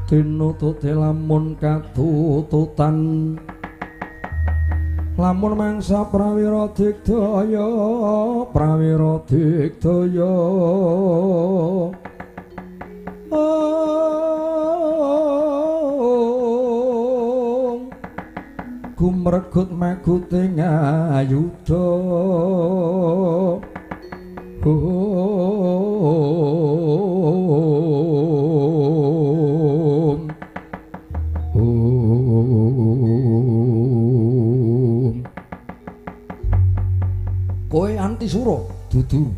Tinutute lamun katututan lamun mangsa prawira digdaya prawira digdaya gumregut magute ngayuda. Kowe Antisura dudu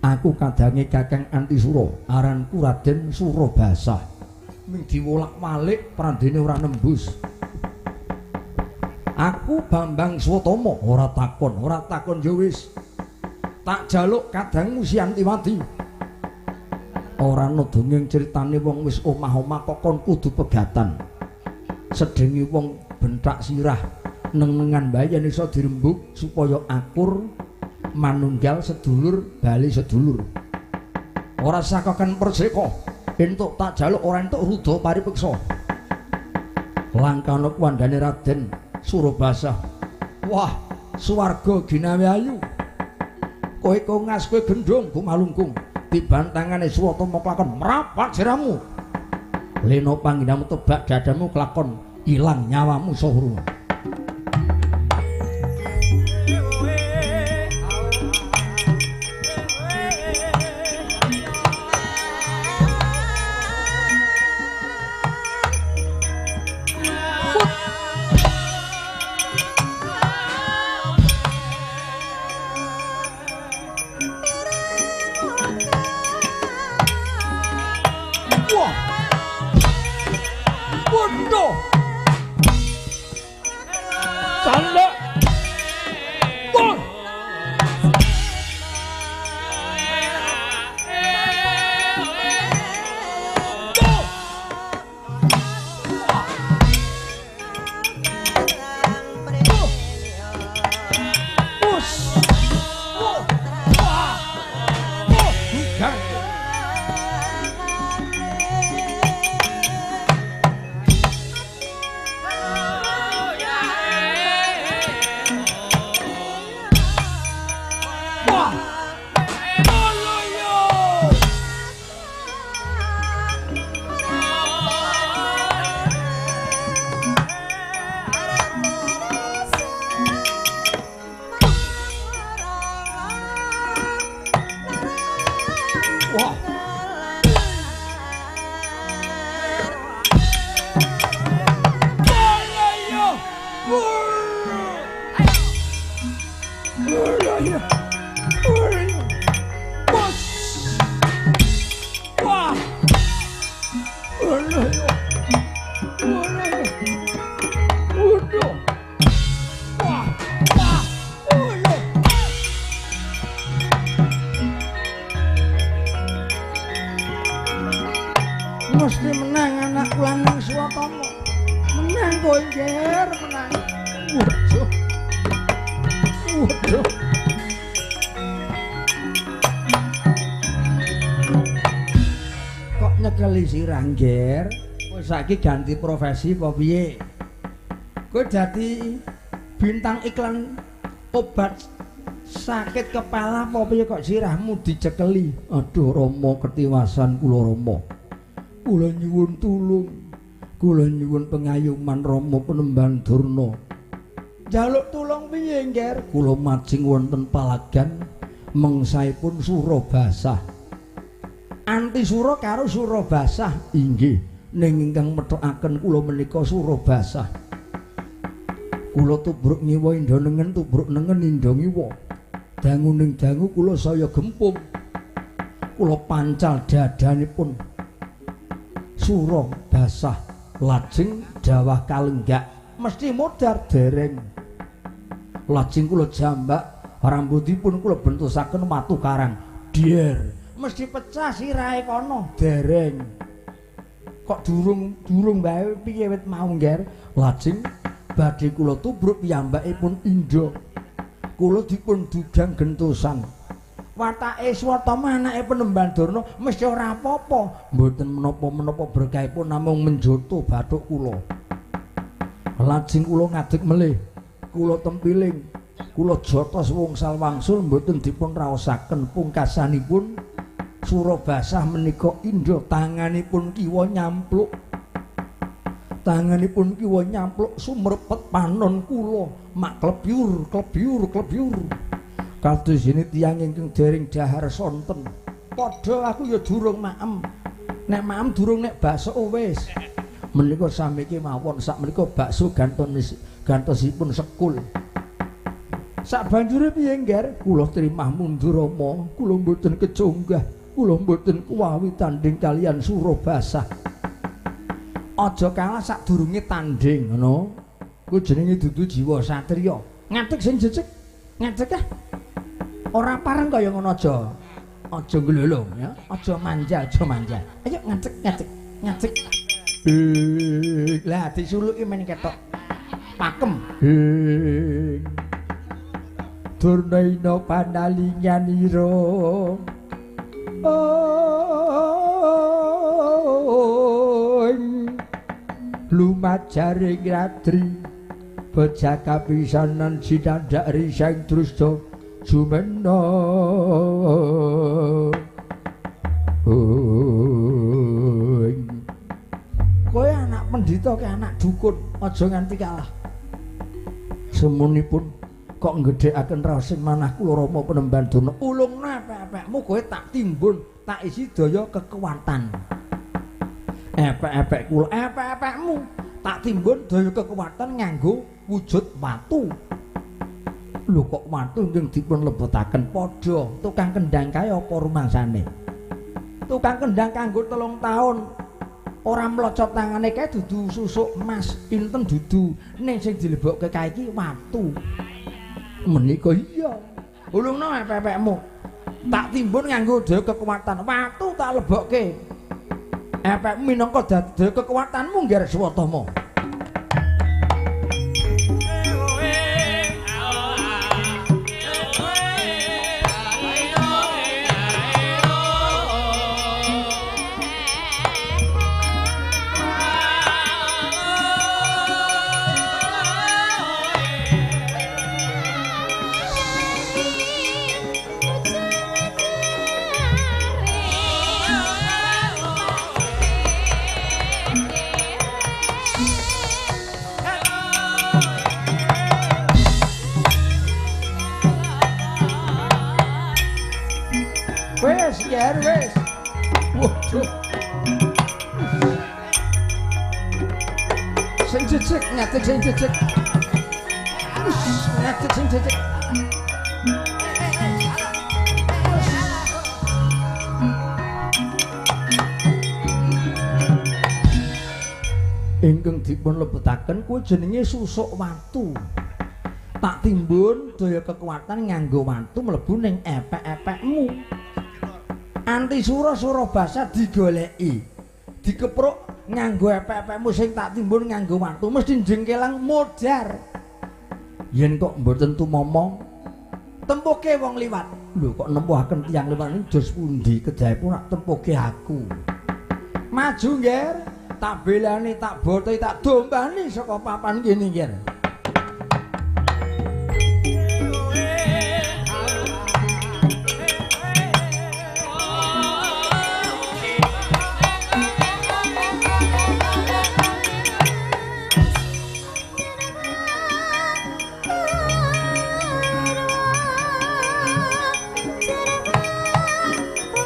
aku kadange Kakang Antisura, aranku Raden Surabasah. Ming diwolak-walik prandene ora nembus. Aku Bambang Swatama ora takon, ora takon ya wis. Tak jaluk kadangmu si Antiwati. Ora ana dongeng critane wong wis omah-omah kok kon kudu pegatan. Sedhengi wong benthak sirah neng-nengan bae yen iso dirembug supaya akur manunggal sedulur bali sedulur. Ora sakaken perseka, entuk tak jaluk ora entuk ruda paripeksa. Langkana kuwandane Raden Surabasah. Wah, swarga ginawe ayu. Kowe kongas kowe gendhong gumalungkung. Dibantangane Swatama klakon mrapat siramu. Lena pangginamu tebak dadamu klakon ilang nyawamu sahurung. Mesti menang anakku lanang Swatama. Menang kowe, Nger, menang. Waduh. Waduh. Kok nyekeli sirah, Nger? Kowe saiki ganti profesi apa piye? Kowe dadi bintang iklan obat sakit kepala apa piye kok sirahmu dicekeli? Aduh, Rama ketiwasan kula Rama. Kula nyuwun tulung, kula nyuwun pengayuman Rama Penemban Durna. Njaluk tulung piye, Nger? Kula majing wonten palagan mengsaipun Surabasah. Antisura karo Surabasah inggih, ning ingkang methokaken kula menika Surabasah. Kula tubruk ngiwa indha nengen, tubruk nengen indha ngiwa. Dangu ning dangu kula saya gempung. Kula pancal dadanipun Surabasah lajeng dawah kalenggak mesti modar dereng. Lajeng kula jambak rambutipun kula bentusaken watu karang. Dier mesti pecah sirahe kono dereng. Kok durung-durung wae piye wit mau, Nger? Lajeng badhe kula tubruk piyambakipun indha. Kula dipun dugang gentosan. Watake Swatama anake Penemban Durna mesti ora apa-apa. Mboten menapa-menapa berkahipun namung menjoto bathuk kula. Lajeng kula ngadeg melih, kula tempiling, kula jotos wungsal wangsul mboten dipun raosaken pungkasanipun Surabasah menika indha tanganipun kiwa nyampluk. Tanganipun kiwa nyampluk sumrepet panon kula mak klebyur klebyur klebyur. Kados dene tiyang ingkang dereng dahar sonten. Padha aku ya durung maem. Nek maem durung nek bakso wis. Menika sami kemawon sak menika bakso gantosipun sekul. Sak banjure piye, Ngger? Kula trimah mundur Rama, kula mboten keconggah, kula mboten kuwawi tanding kalian Surabasah. Aja kalah sadurunge tanding ngono. Ku jenenge dudu jiwa satriya. Ngadeg sing jejeg. Ngadeg ah. Ora pareng kaya ngono aja. Aja nglolong ya, aja manja, aja manja. Ayo ngadeg, ngadeg, ngadeg. Lah disuluki men ketok. Pakem. Durnaina panalinganira. Lumajaring ratri beja kapisanan sinandhak risang drusda jumena. Kowe anak pendhita ke anak dukun, aja nganti kalah. Semunipun kok nggedhekaken raos manah kula Rama Penemban Durna. Ulungna epek-epekmu kowe tak timbun, tak isi daya kekuatan. Epek-epek kula, epek-epekmu tak timbun daya kekuatan nganggo wujud watu. Lho kok watu ingkang dipun lebetaken padha tukang kendhang kae apa rumangsane? Tukang kendhang kanggo 3 taun ora mlocot tangane kae dudu susuk emas, pinten dudu, ning sing dilebokke kae iki watu. Menika iya. Ulungno epek-epekmu. Tak timbun nganggo daya kekuatan, watu tak lebokke. Epekmu minangka dadi kekuatanmu Ngger Swatama. Wes, yer wes. Waduh. Sing jejeg, ngadeg sing jejeg. Ngadeg sing jejeg. Ingkang dipun lebetaken kuwi jenenge susuk watu. Tak timbun daya kekuatan nganggo watu mlebu ning epek-epekmu. Anti sura Surabasa digoleki. Dikepruk nganggo epek-epekmu sing tak timbun nganggo watu mesti jengkelang modar. Yen kok mboten tumama tempuke wong liwat. Lho kok nempuhaken tiyang liwat niku dos pundi kejaipun nak tempuke aku. Maju, Ngger. Tak belani, tak botoi, tak dombani saka papan kene, Ngger.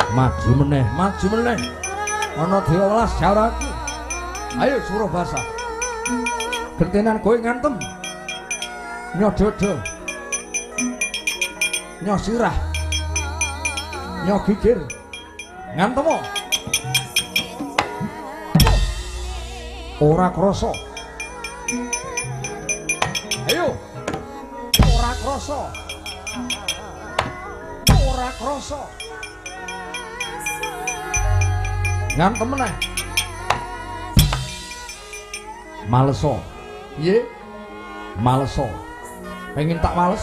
Maju meneh, maju meneh. Ana dewelas jaraku. Ayo Surabasa. Gentenan kowe ngantem. Nyo dodo. Nyo sirah. Nyo gigir. Ngantemo. Ora krasa. Ayo. Ora krasa. Ora krasa. Ngantem meneh. Maleso. Piye? Maleso. Pengen tak males?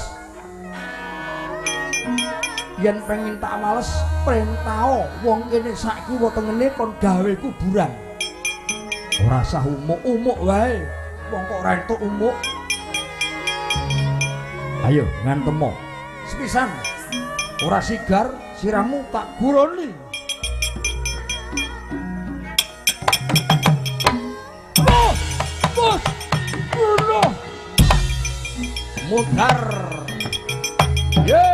Yen pengin tak wales prentao wong kene sak kiwa tengene kon gawe kuburan. Ora sah umuk-umuk wae. Wong kok ora entuk umuk. Ayo ngantemo. Sepisan. Ora sigar siramu tak guroni. Bos, bos, bunuh. Mudar. Ye.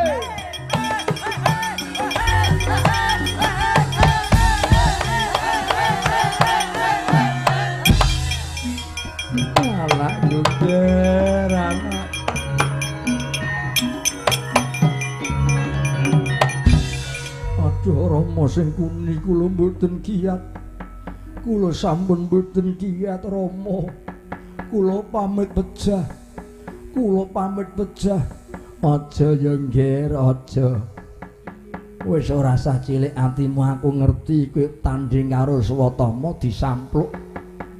Anak juga, anak. Aduh Rama sing kuni kula mboten kiyat. Kula sampun mboten kiyat Rama. Kula pamit pejah. Kula pamit pejah. Aja ya Ngger, aja. Wis ora sah cilik atimu, aku ngerti kowe tanding karo Swatama disampluk.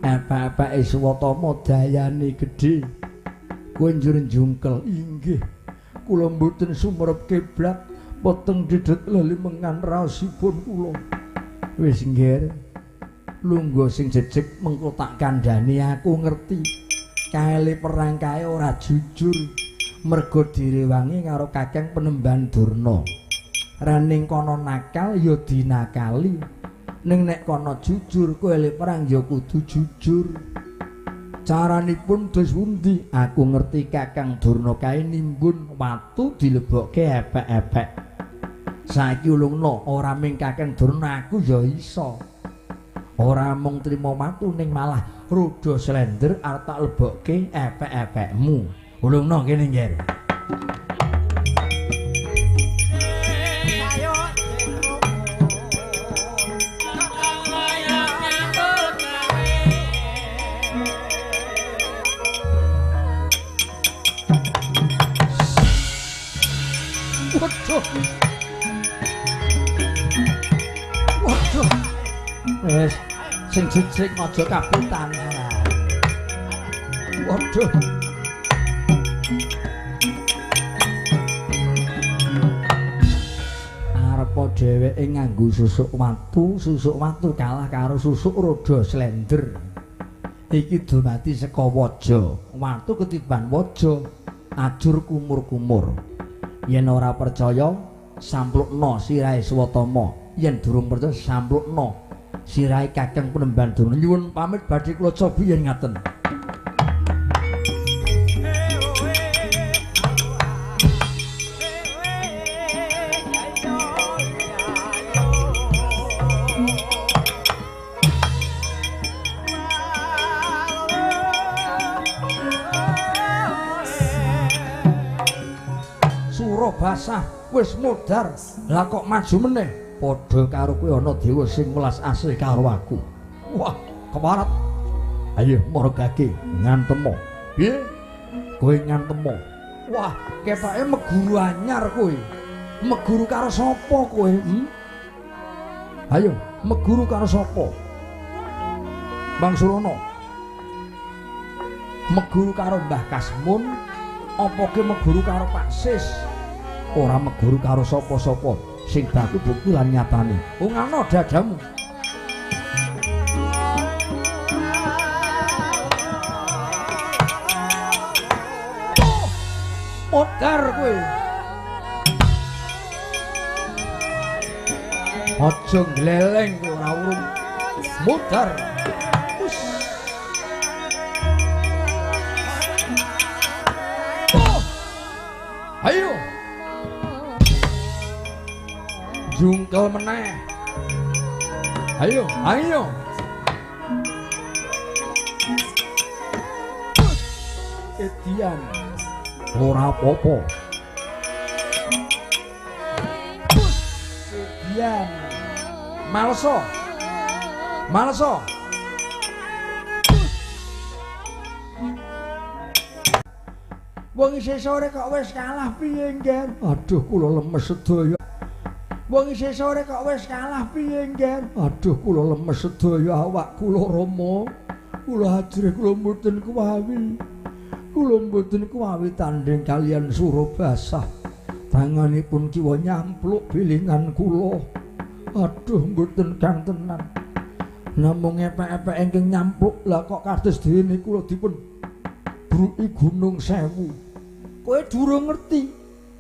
Epek-epeke Swatama dayane gedhe. Kowe njur njungkel. Inggih. Kula mboten sumerep kiblat. Peteng dedet lali mengan raosipun kula. Wis Ngger, lungguh sing jejeg mengko tak kandhani, aku ngerti. Kaele perang kae ora jujur. Mergo direwangi karo Kakang Penemban Durna. Rening kono nakal ya dinakali. Ning nek kono jujur, kowe le perang ya kudu jujur. Caranipun dos pundi? Aku ngerti Kakang Durna kae nimbun watu dilebokke epek-epek. Saiki ulungno ora mung Kakang Durna, aku ya iso. Ora mung trima watu ning malah roda slender arep tak lebokke epek-epekmu. Ulungno kene, Ngger. Waduh. Waduh. Wis sing jejeg aja kabutan. Waduh. Arepa dheweke nganggo susuk watu kalah karo susuk roda slender. Iki dumadi saka waja. Watu ketiban waja, ajur kumur-kumur. Yen ora percaya, samplukno sirahe Swatama. Yen durung percaya, samplukno sirahe Kakang Penemban Durna. Nyuwun pamit badhe kula cobi yen ngaten. Basah wis modar, lah kok maju meneh? Padha karo kowe ana dewa sing welas asih karo aku. Wah, keparat. Ayo margake ngantemo. Piye? Kowe ngantemo. Wah, ketoke meguru anyar kowe. Meguru karo sapa kowe? Ayo, meguru karo sapa? Bang Surana. Meguru karo Mbah Kasmun, apa ke meguru karo Pak Sis? Ora meguru karo sapa-sapa, sing baku bukti lan nyatane. Ungano dadamu. Modar kowe. Aja ngleleng kowe ora urung. Modar. Us. Oh. Ayo. Jungkel meneh. Ayo, ayo. Edian. Ora apa-apa. Edian. Maleso. Maleso. Wong isih sore kok wis kalah piye, Ngger? Aduh, kula lemes sedaya. Wong isih sore kok wis kalah piye, Ngger? Aduh, kula lemes sedaya awak kula, Rama. Kula ajrih kula mboten kuwawi. Kula mboten kuwawi tanding kaliyan Surabasah. Tanganipun kiwa nyampluk bilingan kula. Aduh mboten kantenan. Namung epek-epek ingkang nyampluk lah kok kados dene kula dipun bruki Gunung Sewu. Kowe durung ngerti.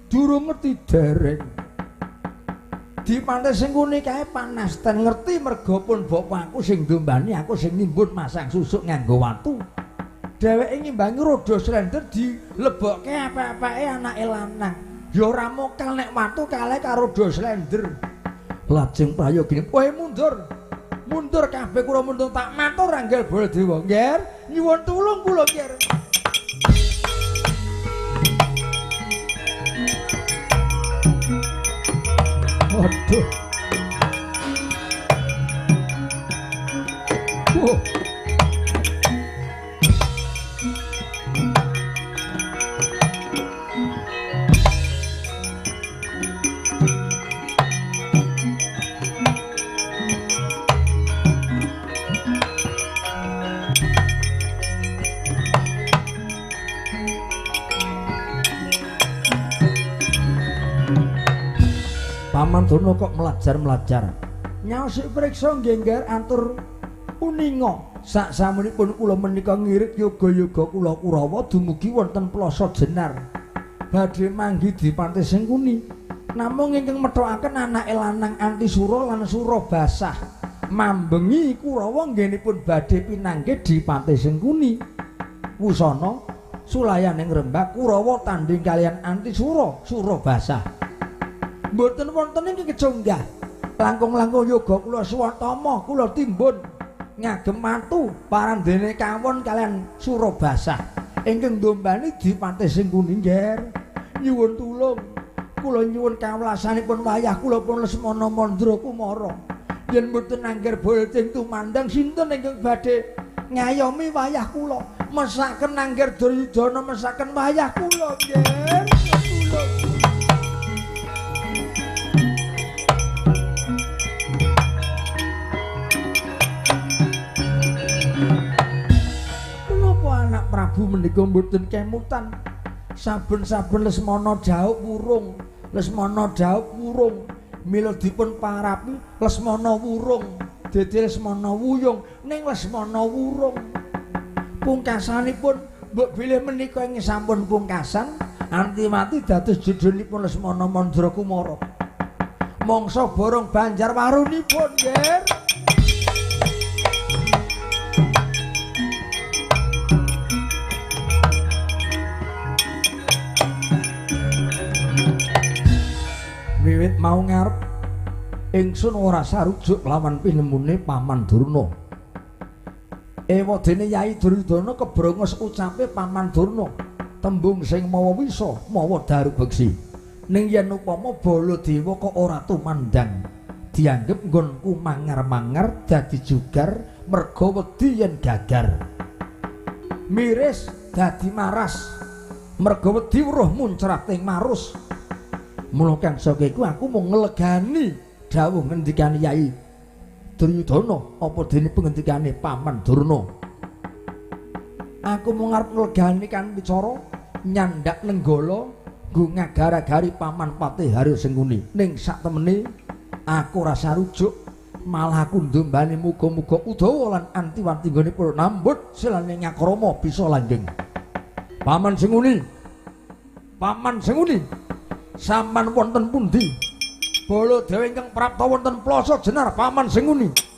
Durung ngerti dereng. Dipante sing ngene kae panas ten ngerti merga pun bapakku sing ndombani aku sing nimbun masang susuk nganggo watu. Dheweke ngimbangi roda slender dilebokke apik-apike anake lanang. Ya ora mokal nek watu kalih karo roda slender. Lajeng prayogine, kowe mundur. Mundur kabeh kula mundur tak matur Angger Baladewa. Ngger, nyuwun tulung kula, Ngger. Aduh. Oh. Paman Durna kok melajar-melajar. Nyaos priksa nggih Ngger atur uninga. Sak samunipun kula menika ngirit yoga-yoga kula Kurawa dumugi wonten Plaza Jenar. Badhe manggi dipante Sengkuni. Namung ingkang methokaken anake lanang Antisura lan Surabasah. Mambengi Kurawa nggenipun badhe pinanggih dipante Sengkuni. Wusana sulayaning rembag Kurawa tandhing kaliyan Antisura Surabasah. Mboten wonten ingkang keconggah. Langkung-langkung yoga kula swatama kula timbun ngagem matu parandene kawon kaliyan Surabasah ingkang ndombani dipate Sengkuni Ngger. Nyuwun tulung kula nyuwun kawelasanipun wayah kula pun Lesmana Mandra Kumara. Yen mboten Angger Baladewa tumandang sinten ingkang badhe ngayomi wayah kula? Mesaken Angger Duryudana mesaken wayah kula Ngger. Tulung. Prabu menika mboten kemutan. Saben-saben Lesmana dhaup wurung, Lesmana dhaup wurung, mila dipun parapi Lesmana wurung, dadi Lesmana wuyung, ning Lesmana wurung. Pungkasanipun mbok bilih menika ing sampun pungkasan Antiwati dados judulipun Lesmana Mandra Kumara. Mangsa borong Banjarwarunipun, Ngger. Wiwit mau ngarep ingsun ora sarujuk lawan pinemune Paman Durna. Ewadene Yai Duryudana kebrongos ucape Paman Durna, tembung sing mawa wisa mawa daru beksi. Ning yen upama Baladewa kok ora tumandang, dianggep nggonku mangar-mangar dadi jugar merga wedi yen gagar. Miris dadi maras merga wedi weruh muncrat ing marus. Mula kang saka iku aku mung nglegani dawuh ngendikane Yai Duryudana apa dene pengendikane Paman Durna. Aku mung arep nglegani kan wicara nyandak nenggala nggo ngagar-agari Paman Patih Haryo Sengkuni. Ning sak temene aku ora sarujuk, malah aku ndombani muga-muga Udawa lan Antiwati nggone purun nambut silane ngakrama bisa langgeng. Paman Sengkuni, Paman Sengkuni, sampan wonten pundi? Baladewa ingkang prapta wonten Plaza Jenar Paman Sengkuni.